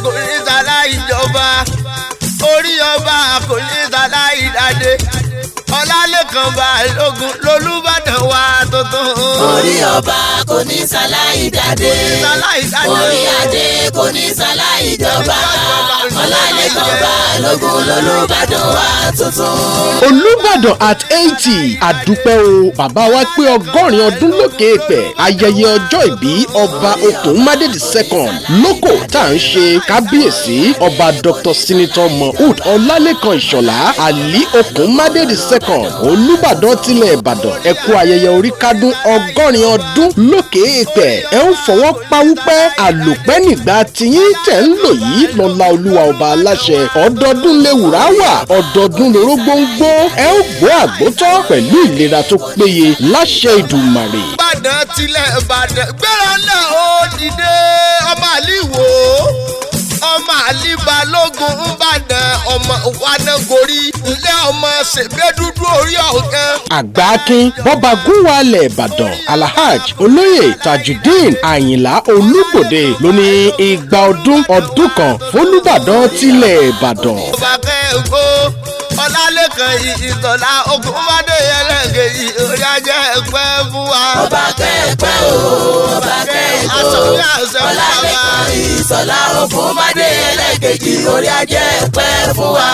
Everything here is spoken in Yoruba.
Kò ní sáláì jọba, orí ọba kò ní sáláì dádé. Ọlálẹ́kan Balógun lolúbàdàn wa tuntun. Orí ọba kò ní sáláì dádé. Sáláì dádé. Orí adé kò ní sáláì jọba. Ọlálẹ́kan Balógun lolúbàdàn wa tuntun. Olùbàdàn at 80, àdúpẹ́ o. Bàbá wa pé 80 ọdún lókè èpẹ̀. Ayẹyẹ ọjọ́ ìbí Ọba Okùnmádé the Second lóko tá à ń ṣe. Kábíyèsí Ọba Dr. Senator Mohood Ọlálẹ́kan Ìṣọ̀lá Ali Okùnmádé the Second, Olùbàdàn tilẹ̀ Ìbàdàn, ẹ kú ayẹyẹ orí kádún 80 ọdún lókè èpẹ̀. Ẹ ń fọwọ́ pawúpẹ́ àlòpẹ́ nígbà tiyín tẹ̀ ń lò yìí. Lọ́lá Olúwa Ọba aláṣẹ, ọdọọdún lewùrà wà, ọdọọdún lorógbó ń gbó. Ẹ ó gbó àgbótọ́ pẹ̀lú ìlera tó péye láṣẹ Ìdùmarè. Ìbàdàn tilẹ̀ Ìbàdàn, gbéra náà ó dìde. Ọmọ àlìwò, ọmọ àlì Balógun ńbàdàn, ọmọ wanagorí ilé, ọmọ ṣègbédúdú orí ọ̀gán. Àgbákin bọ́ba gúnwalẹ̀ Ìbàdàn, Alhaj Olóyè Tajudeen Àyìnlá Olúgbòde ló ní igba ọdún ọdún kan f'Olúbàdàn tilẹ̀ Ìbàdàn. Ọba kẹ́ẹ̀kọ́ Ọlálẹ́kan Ìtọ́lá Ogunmádé ẹlẹ́gẹ̀ẹ́jì, orí ajẹ́ ẹ̀pẹ́ fún wa. Ọba kẹ́ẹ̀pẹ́ o, ọba kẹ́ẹ̀kọ́. Àṣọ ní àṣẹ fún wa. Ọlálẹ́kan Ìṣọ̀lá Ògúnmádé ẹlẹ́kejì, orí ajẹ́ pẹ́ fún wa.